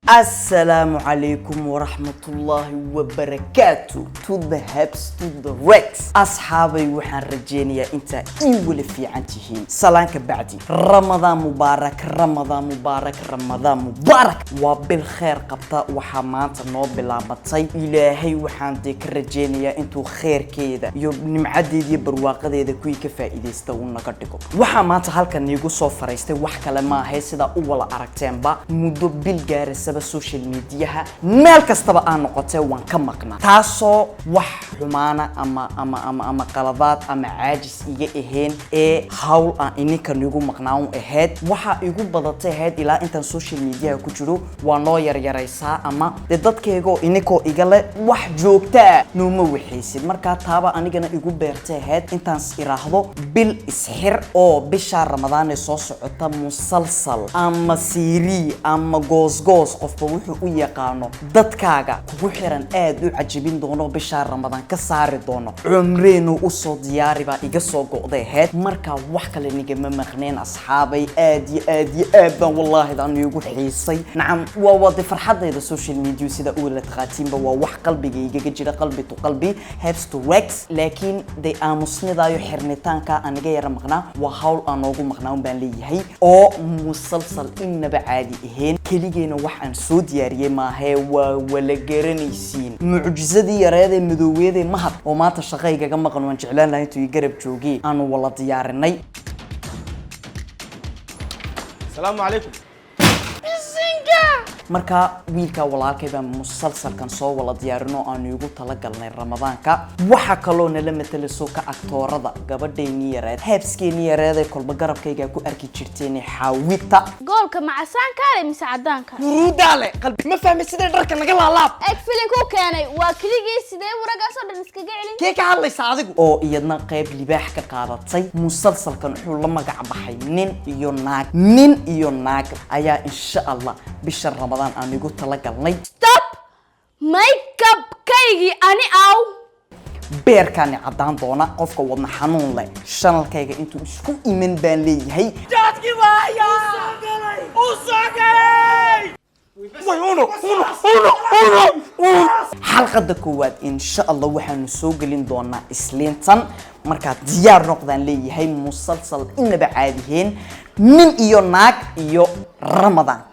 Assalaamu calaykum waraxmatullaahi wabarakaatu to the hebs, to the rex. Asxaabay, waxaan rajeynayaa intaa ii wala fiican tihiin. Salaanka bacdi, Ramadaan mubaarak, Ramadaan mubaarak, Ramadaan mubaarak. Waa bil kheer qabta waxaa maanta noo bilaabatay. Ilaahay waxaan dee ka rajeynayaa intuu kheerkeeda iyo nimcadeeda iyo barwaaqadeeda kuwii ka faa'iidaysta uu naga dhigo. Waxaa maanta halkan niigu soo fariistay wax kale maahay, sidaa u wala aragteenba, muddo bil gaarasaba social mediaha meel kastaba aan noqotee waan ka maqnaa, taasoo wax xumaana ama qaladaad ama caajis iga ahayn ee hawl aan ininka nigu maqnaa un ahayd. Waxaa igu badatay ahayd ilaa intaan social mediaha ku jiro waa noo yaryaraysaa ama dee dadkaygoo ininkoo igale wax joogtaa nooma waxaysid. Markaa taaba anigana igu beertay ahayd intaan is iraahdo bil isxir oo bisha Ramadaan ee soo socota musalsal ama series ama goosgoos, qofba wuxuu u yaqaano, dadkaaga kugu xiran aad u cajabin doono, bisha Ramadaan ka saari doono, cumreenu usoo diyaari baa iga soo go'day ahayd. Markaa wax kale nigama maqneen, asxaabay. Aad iyo aad iyo aad baan wallaahi daan iigu xiisay. Nacam, waa de farxadayda social media sida u wala taqaatiinba waa wax qalbiga igaga jira, qalbi to qalbi, hebs to rex. Laakiin de aamusnidaayo xirnitaanka aniga yara maqnaa waa hawl aan noogu maqnaa un baan leeyahay, oo musalsal inaba caadi ahayn keligeena wax aan soo diyaariyey maahee waa wala garanaysiin mucjisadii yareedee madooweedee Mahad oo maanta shaqa igaga maqan. Waan jeclaan lahaa intuu i garab joogay aanu wala diyaarinay. Asalaamu calaykum. Marka wiilka walaalkay baa musalsalkan soo wala diyaarinoo aanu igu talagalnay Ramadaanka. Waxaa kaloo nala matalayso ka aktoorada gabadhaynii yareed, heebskeenii yareeday kolba garabkaygaa ku arki jirteen, Xaawita. Goolka ma casaankaale mise cadaanka? Huruudaale qalbi ma fahmay sidee dharka naga laalaab. Eeg, filimkuu keenay waa keligii. Sidee waragaasoo dhan iskaga celin? Kee ka hadlaysa adigu oo iyadna qayb libaax ka qaadatay musalsalkan? Wuxuu la magac baxay Nin iyo Naag. Nin iyo Naag ayaa insha Allah bisha Ramadaan aan igu talagalnay. Stop! Makeup-kaygii ani aw. Beerkaani caddaan doona qofka wadna xanuun leh shanalkayga intuu isku iman baan leeyahay. Jaadkii waaya u soo galay. Way uno uno uno uno uno. Xalqada koowaad insha Allah waxaanu soo gelin doonaa Isliintan. Markaad diyaar noqdaan leeyahay, musalsal inaba caadiheen, Nin iyo Naag iyo Ramadaanka.